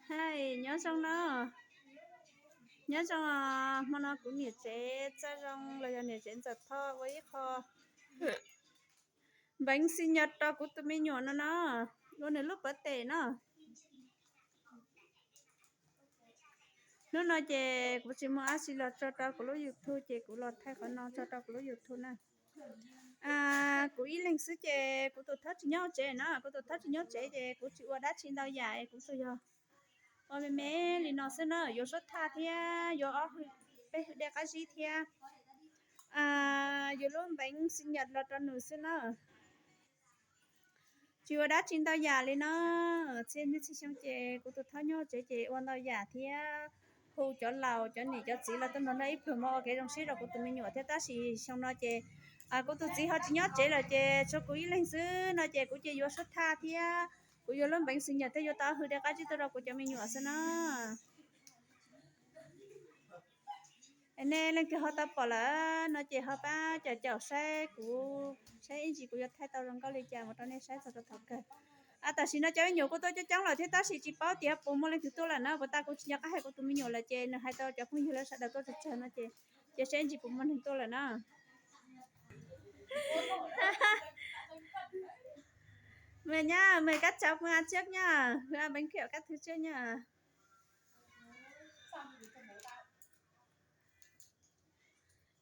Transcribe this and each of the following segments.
Hais, nyob zoo no, nyob zoo os. Hmo no kuv niam tsev Txawj Zoo los yog niam tsev Ntxawm Thoj ua ib qho npeev xi nyas rau kuv tus me nyuam no no, ua nws lub birthday no. Hnub no ces kuv tsis muaj dab tsi los tso rau kuv lub YouTube ces kuv los thaij qhov no tso rau kuv lub YouTube na. Kuv ib leeg xwb ces kuv tus thawj tsis nyob tsev na, kuv tus thawj tsis nyob tsev ces kuv tsis ua dab tsi ntau yam, kuv tsuas yog ua me me li no xwb na, yuav suab thaj thiab yuav ob hwj, peb hwj dej qab zib thiab yuav lub npeev xi nyas los rau nws xwb na. Tsis ua dab tsi ntau yam li no. Txhia niaj txhia xyoo ces kuv tus thawj nyob tsev ces ua ntau yam thiab, hu cov laus cov niam cov txiv los tuaj nrog noj ib pluag mas ua kev zoo siab rau kuv tus me nyuam thiab. Tab sis xyoo no ces kuv tus txiv ho tsis nyob tsev lawm ces tshuav kuv ib leeg xwb no ces kuv ces yuav suab thaj thiab kuv yuav lub npeev xi nyas thiab yuav tau ob hwj dej qab zib tuaj rau kuv cov me nyuam xwb na. Nej leej twg ho tau pom lawm no ces ho pab caum caum saib kuv, saib ib ntsis kuv yuav thaij tau zoo nkauj li cas mus rau nej saib txog rau thaum kawg. Tam sim no cov me nyuam kuj tuaj coob coob lawm thiab tab sis tsis paub tias puas muaj leej twg tuaj lawm na, puas tas kuv tsis nco qab hais kuv tus me nyuam lawm ces nws hais tau cov phooj ywg lawv sawv daws tuaj tsawg tsawg no ces cia saib ib ntsis puas muaj neeg tuaj lawm na. Mời nha, mời các cháu Phương An trước nha, Phương An bánh kẹo các thứ trước nha.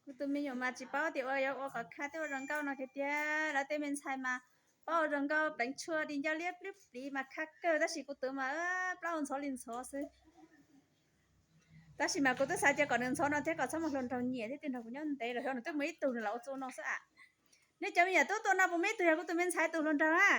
Kuv tus me nyuam mas tsis paub tias ua yuav ua kom khaj thiab ua zoo nkauj no kiag tiag. Lawv tej me ntxhais mas paub ua zoo nkauj, pleev tshuaj di ncauj liab pliab pliv mas khaj kawg, tab sis kuv tus mas plaub hau ntxhov li ntxhov xwb. Tab sis mas kuv twb xav tias kom nws ntxhov no thiab kom txhob muaj hluas nraug nyiam thiab, tus nraug kuv nyob ntev los xyov nws twb muaj ib tug nws los ua txua no xwb am. Nej cov me nyuam tub tuaj no puas muaj ib tug yog kuv tus me ntxhais tus hluas nraug a?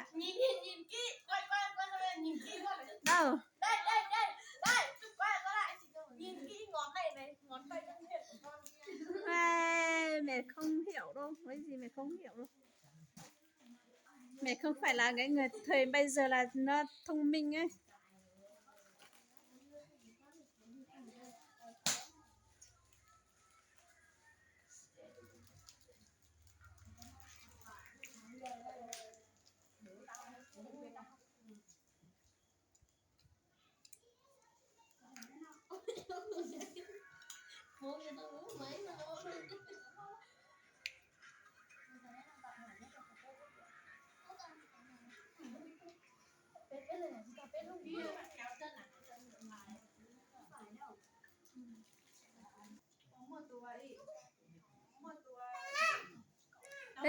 Mày không hiểu đâu, nói gì mày không hiểu đâu. Mày không phải là cái người thời bây giờ là nó thông minh ấy.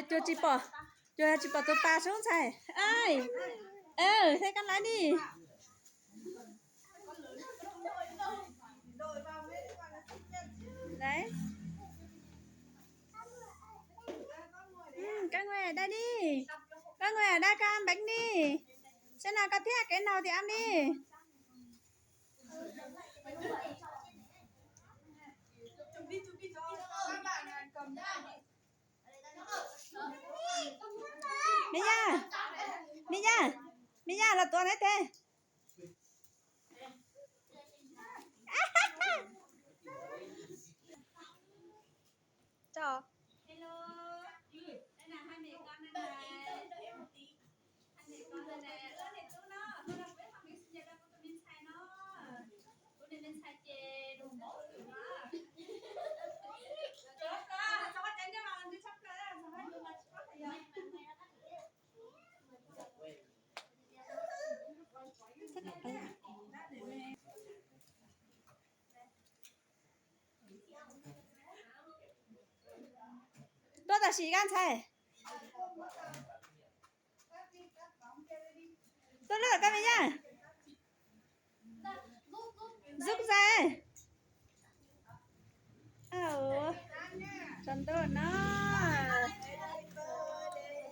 Cuag tsis pom, cuag tsis pom tus pas sub ntxhais. Thiab koj laiv ni. Koj ngồi đây đi. Koj ngồi ở đây koj ăn bánh đi. Xem nào koj thích ăn cái nào thì ăn đi. Mẹ nha, mẹ nha, mẹ nha, là tuần hết thế. Cho. Hello. Đây là hai mẹ con đây này. Hai mẹ con đây này. Ơ, này Tú nó, hôm nay quên không biết sinh nhật đâu, cô tụi mình xài nó. Cô tụi mình xài chè đồ mẫu kiểu đó. Trời ơi, sao có tránh cái mà làm tôi sắp cờ đó, sao hai đứa mà chỉ có thời gian. Tuaj tam sim koj ntxhais. Tuaj lawm koj me nyab. Zub zai. Tsaus ntuj no.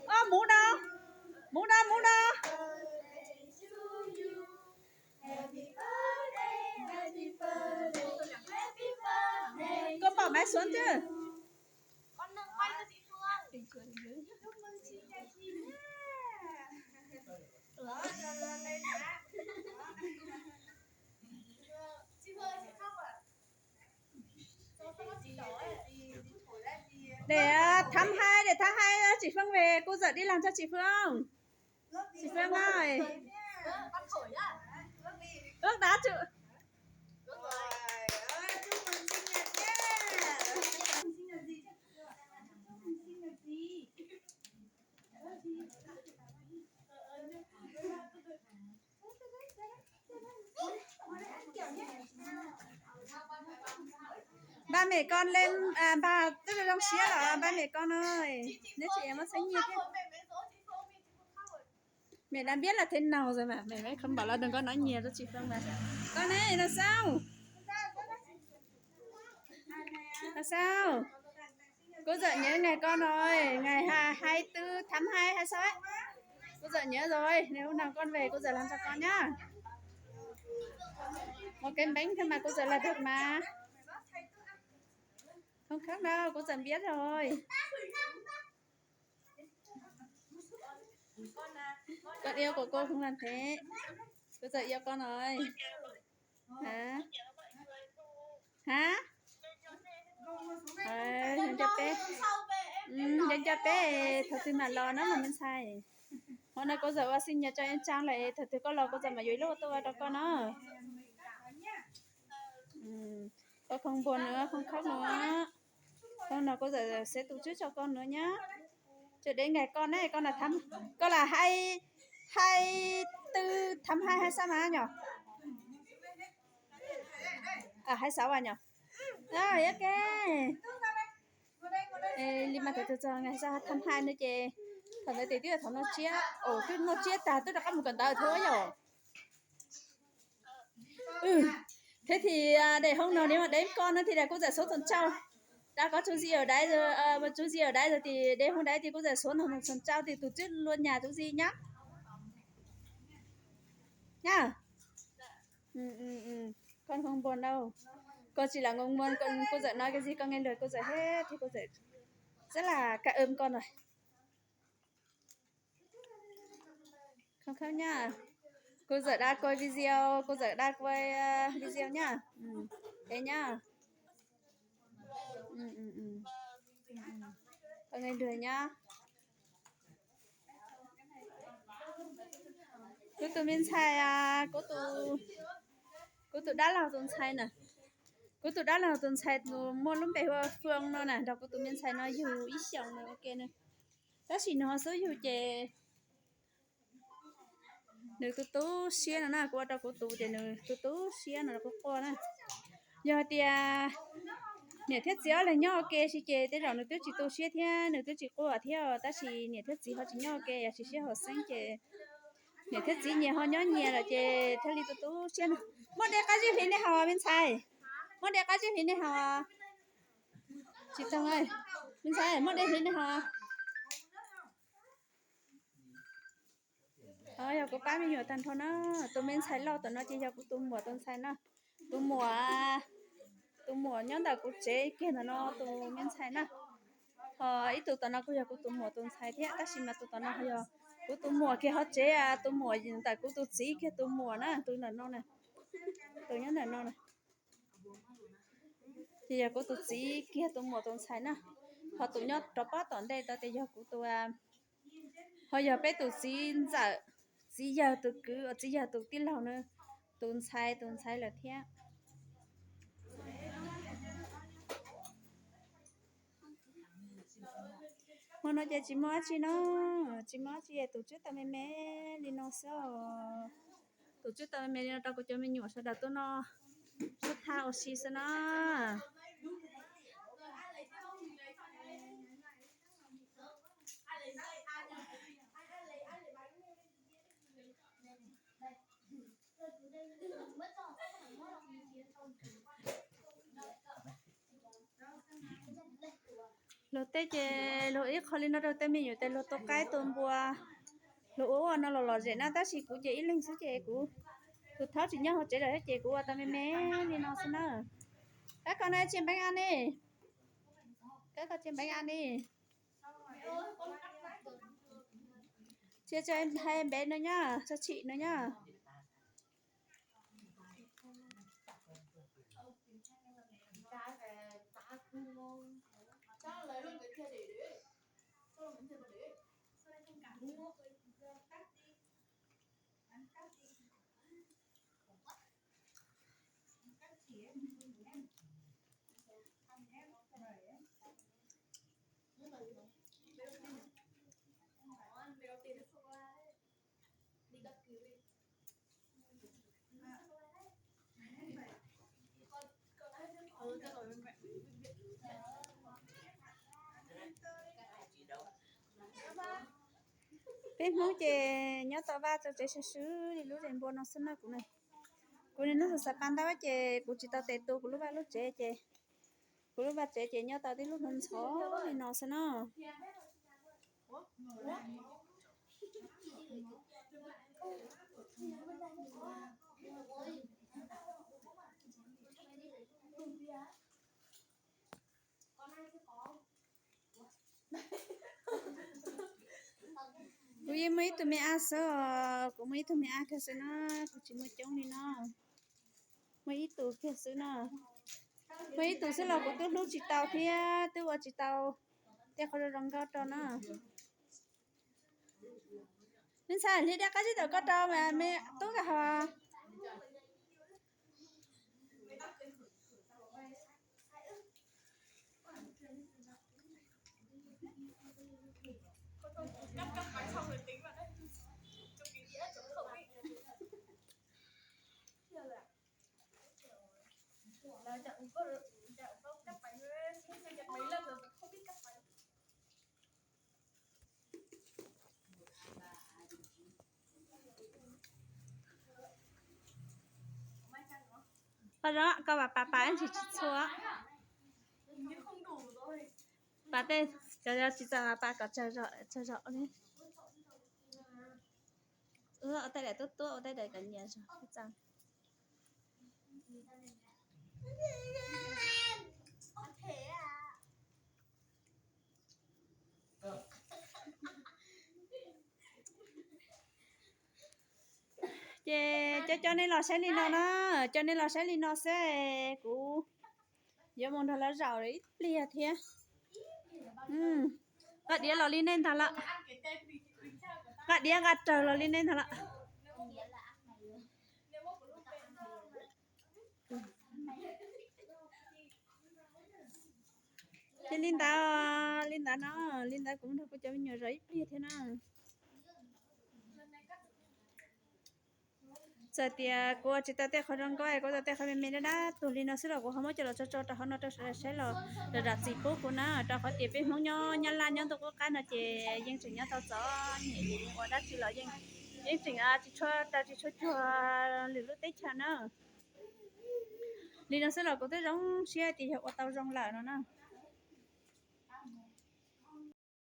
Ơ, mũ đâu? Mũ đâu, mũ đâu? Cô bỏ máy xuống chứ. Để à, thăm hai, để thăm hai, à, chị Phương về, cô dạy đi làm cho chị Phương. Chị Phương ơi. Ước đã chịu. Ba mẹ con lên, à, ba, tức là Long Siab los ba mẹ con ơi. Neb tsis muaj txheeb nyiaj thiab. Mẹ đã biết là thế nào rồi mà, mẹ mới không bảo là đừng có nói nhiều, tôi chịu không mà. Con này là sao? Là sao? Cô dạy nhớ ngày con rồi, ngày hai, hai tư tháng hai, hai sáu ấy. Cô dạy nhớ rồi, nếu hôm nào con về cô dạy làm cho con nhá. Một cái bánh thôi mà cô dạy là được mà. Không khóc đâu, cô dạy biết rồi. Con yêu của cô không làm thế. Cô dạy yêu con rồi. Hả? Hả? Ờ, nhắn cho bé. Ừ, nhắn cho bé, thời tin mà lo nó mà mình xài. Hôm nay cô dạy qua sinh nhật cho em Trang lại, thời tin con lo cô dạy mà yuav ib lub ô tô qua cho con nó. Ừ, con không buồn nữa, không khóc nữa. Hôm nào cô dạy sẽ tổ chức cho con nữa nhá. Cho đến ngày con ấy, con là tháng, con là hai, hai tư tháng hai, hai sáu mà nhỉ? À, hai sáu à nhỉ? Rồi, ok. Ê, li mas thaum twg txog ngày tháng hai nữa ces thaum ntawd tias twb yog thaum noj tsiab, ua twb noj tsiab tag twb rov qab mus kawm ntawv thiab yom. Ừ. Thế thì à, để hôm nào nếu mà đến con á, thì là cô dạy số tuần sau. Đã có chú Di ở đấy rồi, à, mà chú Di ở đấy rồi thì đến hôm đấy thì cô dạy số tuần sau thì tổ chức luôn nhà chú Di nhá. Nhá. Ừ, ừ, ừ. Con không buồn đâu. Con chỉ là ngông buồn, con, cô dạy nói cái gì con nghe lời cô dạy hết thì cô dạy rất là cảm ơn con rồi. Không khóc nhá. Cô dạy đã quay video, cô dạy đã quay ờ, video nhá. Ừ. Thế nhá. Ừ, ừ, ừ. Ừ, ừ. Con nghe lời nhá. Kuv tus me ntxhais, kuv tus, kuv tus dab laug tus ntxhais na, kuv tus dab laug tus ntxhais tus muaj lub npe hu ua Fwm no na, nrog kuv tus me ntxhais no yug ib xyoos na, ok na. Tab sis nws ho xub yug ces nws tu tu siab no na, kuv ua rau kuv tus ces nws tu tu siab no, kuv quaj na. Yog hais tias niam thiab txiv ob leeg nyob ua ke si ces tej zaum nws twb tsis tu siab thiab nws twb tsis quaj thiab, tab sis niam thiab txiv ho tsis nyob ua ke, yog tsis sib haum xeeb ces niam thiab txiv nyias ho nyob nyias lawm ces thiaj li tu tu siab na. Muab dej qab zib hliv nej haus me ntxhais, muab dej qab zib hliv nej haus. Tsis tau, me ntxhais, muab dej hliv nej haus. Yog kuv pab me nyuam tag nrho na, tus me ntxhais loj tom no ces yog kuv tus muam tus ntxhais na. Tus muam, tus muam nyob ntawm kuv tsev kiag ntawm no tus me ntxhais na. Ho ib tug tom no kuj yog kuv tus muam tus ntxhais thiab, tab sis mas tus tom no yog kuv tus muam kiag hauv tsev, tus muam ntawm kuv tus txiv kiag tus muam na, tus ntawm no na, tus nyob ntawm no na. Ces yog kuv tus txiv kiag tus muam tus ntxhais na. Ho tus nyob rov pob tom ntej tod ces yog kuv tus, ho yog peb tus txiv ntxawm, txiv yawg tus kwv, txiv yawg tus tij laug na, tus ntxhais, tus ntxhais lawm thiab. Hmo no ces tsis muaj dab tsi no, tsis muaj dab tsi, tus tswb tau me me li no xwb os. Tus tswb tau me me li no rau kuv cov me nyuam sawv daws tuaj noj sub thab ua si xwb na. Luag tej ces luag ib qho li no rau tej me nyuam tes luag tua qaib tua npua, luag ua ua no los lom zem na, tab sis kuv ces ib leeg xwb ces kuv tus thaub tsis nyob hauv tsev lawm thiab ces kuv ua tau me me li no xwb na. Các con ơi, chia bánh ăn đi. Các con chia bánh ăn đi. Chia cho em hai em bé nữa nhá, cho chị nữa nhá. Peb Hmoob ces nyob tau vaj tau tsev swb swb li lub zeem npua no xwb na kuv. Kuv niaj hnub xav xav pa ntaub ces kuv tsis tau tes tu kuv lub vaj lub tsev ces kuv lub vaj tsev ces nyob tau tib lub hnov ntxhov li no xwb na. Kuv yeej muaj ib tug me ab xwb os, kuv muaj ib tug me ab kiag xwb na, kuv tsis muaj coob li no. Muaj ib tug kiag xwb na. Muaj ib tug xwb los kuv twb hlub tsis tau thiab twb ua tsis tau tej qhov zoo zoo nkauj rau na. Me ntxhais, hliv dej qab zib tawm koj rau me tub ka hos. Koj zoo, koj vam pas pas ib ntsis tsis txhua. Pas tej cov tsis txawm mas pas kom tsawg zog li. Ua tej daim tuab tuab, ua tej daim kom nyias zog ib txawm. Ces cov cov nej los saib li no na, cov nej los saib li no xwb, kuv yuav mus nrog lawv zaum ib pliag thiab. Qab diav los li nej ntag lawm. Qab diav nqa rawg los li nej ntag lawm. Ces li ntawd, li ntawd no, li ntawd kuv nrog kuv cov me nyuam zaum ib pliag thiab na. Txawm tias kuv ua tsis tau tej qhov zoo nkauj, kuv ua tau tej qhov me me dab dab tuag li no xwb los kuv ho muab coj los tso tso rau hauv no rau sawv daws saib los zam zam txim pub kuv na, rau qhov tias peb Hmoob nyob Nyab Laj nyob ntuj qub qab no ces yeej tseem nyob tau txom nyem, ua dab tsi los yeej, yeej tseem tsis tshua raws tsis tshua cuag lwm lub teb chaws na. Li no xwb los kuv twb zoo siab tias yog ua tau zoo lawm no na.